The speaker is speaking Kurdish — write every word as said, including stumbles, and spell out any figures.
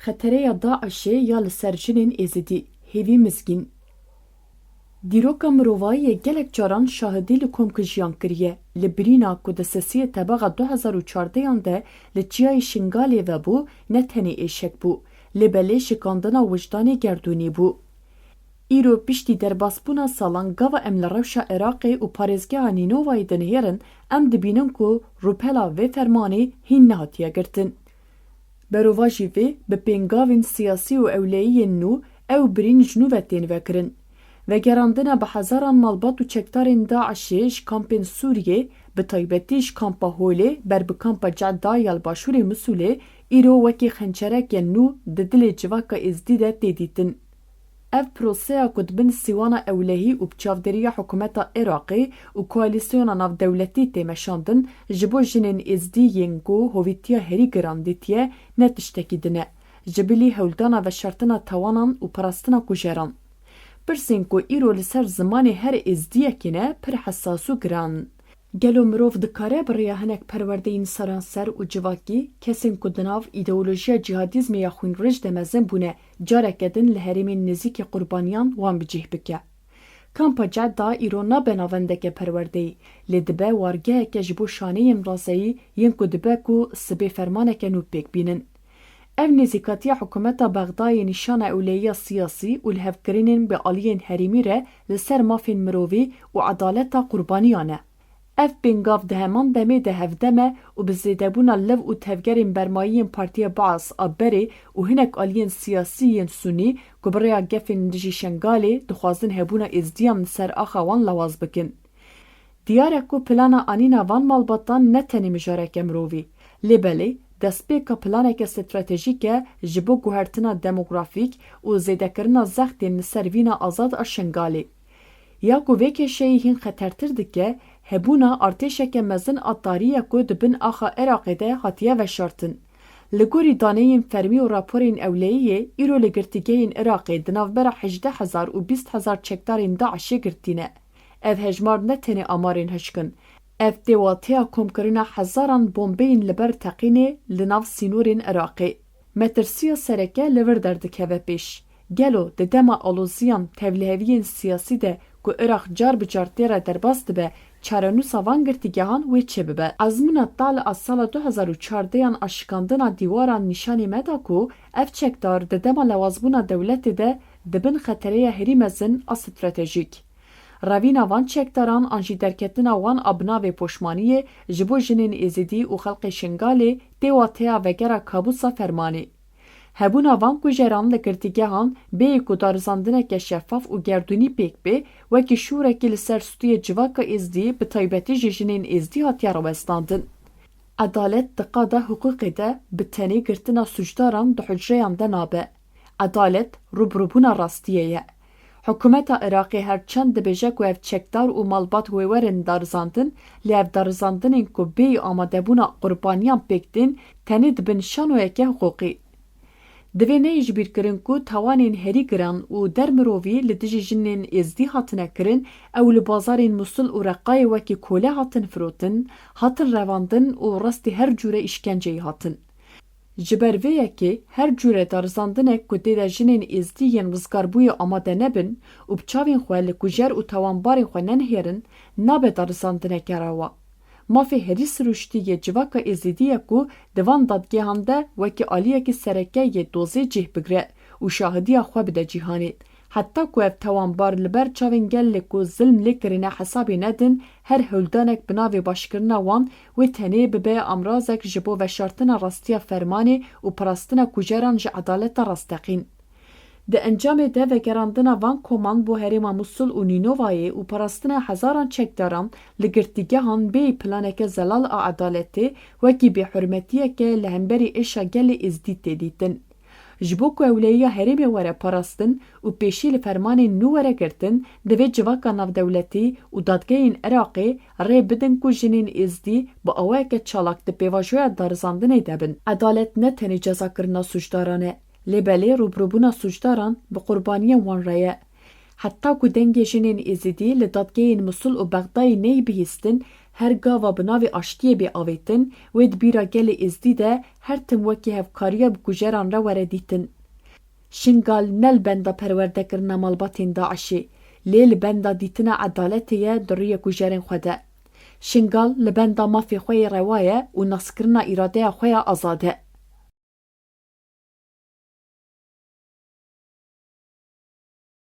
Xetereya DAIŞ'ê ya li ser jinên Êzidî, hêvî mizgîn. Dîroka mirovayî yê gelek caran şahidî li komkujiyan kiriye. Li birîna ku di sisiyê tebaxa du hezar û çardeyan de li çiyayê Şingalê vebû, ne tenê êşek bû, lê belê şikandina wijdanê gerdûnî bû. Îro piştî derbasbûna salan gava em li rewşa Iraqê û parêzgeha Nînovayê dinihêrin, em dibînin ku rûpela vê fermanê hîn nehatiye girtin. Berovajî vê, bi pêngavên siyasî û ewlehiyên nû ew birîn ji nû ve tên vekirin. Vegerandina bi hezaran malbat û çekdarên DAIŞ'ê ji kampên Sûriyê, bi taybetî ji kampa Holê ber bi kampa Ceda ya li başûrê Misûlê, îro wekî xençereke nû di dilê civaka Êzdî de tê dîtin. Ev proseya ku di bin sîwana ewlehî û bi çavdêriya hikûmeta Iraqê û koalîsyona navdewletî tê meşandin, ji bo jinên Êzdî yên ku hovîtiya herî giran dîtiye, ne tiştekî din e. Ji bilî hewldana veşartina tawanan û parastina kujeran. Pirsên ku îro li ser zimanê her Êzdiyekê ne pir hesas û giran. Gelo mirov dikare bi rêya hinek perwerdeyên seranser û civakî, kesên ku di nav îdeolojiya cîhadîzmê ya xwînrij de mezin bûne, careke din li herêmên nêzîkê qurbaniyan wan bi cih bike? Kampa Ceda îro nabe navendeke perwerdeyî, lê dibe wargeheke ji bo şaneyên razeyî yên ku dibe ku sibê fermaneke nû pêk bînin. Ev nêzîkatiya hikûmeta Bexdayê nîşana ewlehiya siyasî û lihevkirinên bi aliyên herêmî re li ser mafên mirovî û edaleta qurbaniyan e. Ev pêngav di heman demê de hevdem e û bi zêdebûna lev û tevgerên bermayî yên Partiya Baas a berê û hinek aliyên siyasî yên Sunî ku bi rêya gefên dijî Şengalê dixwazin hebûna Êzdiyan li ser axa wan lawaz bikin. Diyar e ku plana anîna van malbatan ne tenê mijareke mirovî, lê belê destpêka planeke stratejîk e ji bo guhertina demografîk û zêdekirina zextên li ser vîna azad a Şengalê. Ya ku vê kêşeyî hîn xetertir dike, hebûna artêşeke mezin a tarî ye ku di bin axa Iraqê de hatiye veşartin. Li gorî daneyên fermî û raporên ewlehiyê, îro li girtîgehên Iraqê di navbera hejdeh hezar û bîst hezar çekdarên DAIŞ'ê girtî ne. Ev hejmar ne tenê amarên hişk in. Ev tê wateya komkirina hezaran bombeyên li ber teqînê li nav sînorên Iraqê. Metirsiya sereke li vir derdikeve pêş. Gelo di dema aloziyan, tevliheviyên siyasî de ku Iraq car bi car tê re derbas dibe, çarenûsa van girtîgehan wê çi bibe? Ezmûna Tal a sala du hezar û çardeyan a şikandina dîwaran nîşanî me da ku ev çekdar di dema lewazbûna dewletê de dibin xetereya herî mezin a stratejîk. Revîna van çekdaran an jî derketina wan a bi navê poşmaniyê ji bo jinên Êzidî û xelkê Şingalê tê wateya vegera kabûsa fermanê. Hebûna van kujeran li girtîgehan bêyî ku darizandineke şefaf û gerdûnî pêk bê, wekî şûrekî li ser stûyê civaka Êzdî, bi taybetî jî jinên Êzdî hatiye rawestandin. Edalet di qada hiqûqê de bi tenê girtina sûcdaran di hucreyan de nabe. Edalet rûbirûbûna rastiyê ye. Hikûmeta Iraqê her çend dibêje ku ev çekdar û malbat wê werin darizandin, lê ev darizandinên ku bêyî amadebûna qurbaniyan pêk tên, tenê dibin şanoyeke hiqûqî. Divê neyê ji bîr kirin ku tawanên herî giran û dermirovî li dijî jinên Êzdî hatine kirin, ew li bazarên Musil û Reqayê wekî kole hatin firotin, hatin revandin û rastî her cûre îşkenceyê hatin. Ji ber vê yekê her cûre darizandinek ku tê de jinên Êzdî yên rizgarbûyê amade nebin û bi çavên xwe li kujer û tawanbarên xwe nenihêrin, nabe darizandineke rewa. Mafê herî sirûştî yê civaka Êzidî ye ku di van dadgehan de wekî aliyekî sereke yê dozê cih bigre û şahidiya xwe bide cîhanê. Heta ku ev tawanbar li ber çavên gelê ku zilm lê kirine hesabê nedin, her hewldanek bi navê başkirina wan wê tenê bibe amrazek ji bo veşartina rastiya fermanê û parastina kujeran ji edaleta rasteqîn. Di encamê de vegerandina van koman bo herêma Musul û Nînovayê û parastina hezaran çekdaran li girtîgehan bêyî planeke zelal a edaletê wekî bêhurmetiyeke li hemberî êşa gelê Êzdî tê dîtin. Ji bo ku ewlehiya herêmê were parastin û pêşî li fermanên nû were girtin, divê civaka navdewletî û dadgehên Iraqê rê bidin ku jinên Êzdî bi awayeke çalak di pêvajoya darizandinê de bin. Edalet ne tenê cezakirina sûcdaran e, lê belê rûbirûbûna sûcdaran bi qurbaniyên wan re ye. Heta ku dengê jinên Êzidî li dadgehên Musul û Bexdayê neyê bihîstin, Her gava bi navê aştiyê bê avêtin, wê di bîra gelê Êzdî de her tim wekî hevkariya bi kujeran re were dîtin. Şingal ne li benda perwerdekirina malbatên DAIŞê, lê li benda dîtina edaletê ye di rûyê kujerên xwe de. Şingal li benda mafê xwe yê rewa ye û naskirina îradeya xwe ya azad e.